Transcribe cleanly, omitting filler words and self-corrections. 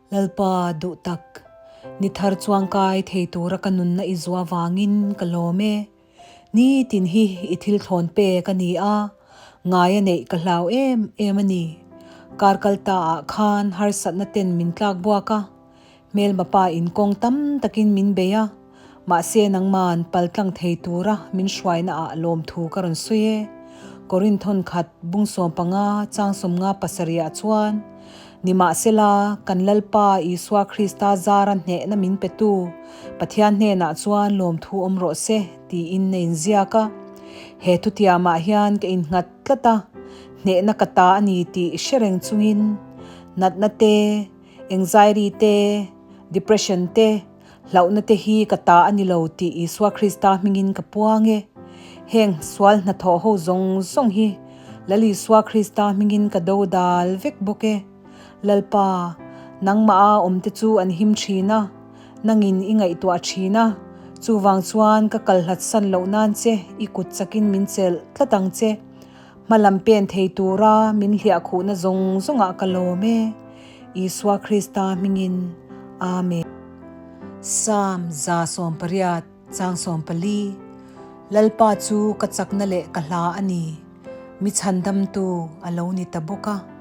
Lalpa duh tak, ni thar chuangkai thei tura ka nunna i zuah vangin ka lawm e. Nitin hi i thil thlawn pek a ni a, ngai a neih ka hlau em em a ni. Kar kal ta ah khan harsatna ten min tlak buak a, hmelma pa in kawng tam takin min bei a, mahse nangman paltlang thei tura min hruaina ah lawmthu ka rawn sawi e. Korinthon khat bung 15 chang 57 ah chuan, Nimahsela, kan Lalpa Isua Krista zara hnehna min petu Pathian hnenah chuan lawmthu awm rawh se, tiin na inziak a. He thutiamah hian ka innghat tlat a, hnehna ka ta a ni tih hre reng chungin natna te, anxiety te, depression te, hlauhna te hi ka ta a ni lo tih Isua Krista hmingin ka puang e. Heng sual hnathawh ho zawng zawng hi Lal Isua Krista hmingin ka do dal vek bawk e. Lalpa, nangmah a awmte chu an him thin a, nangin i ngaihtuah thin a, chuvang chuan ka kal hlat san loh nan che i kut chakin min chelh tlat ang che. Hma lam pen thei tura min hliah khuhna zawng zawngah ka lawm e. Isua Krista hmingin. Amen. Psalm 180 chang 14 Lalpa chu ka chakna leh ka hla a ni, mi chhandamtu a lo ni ta bawk a.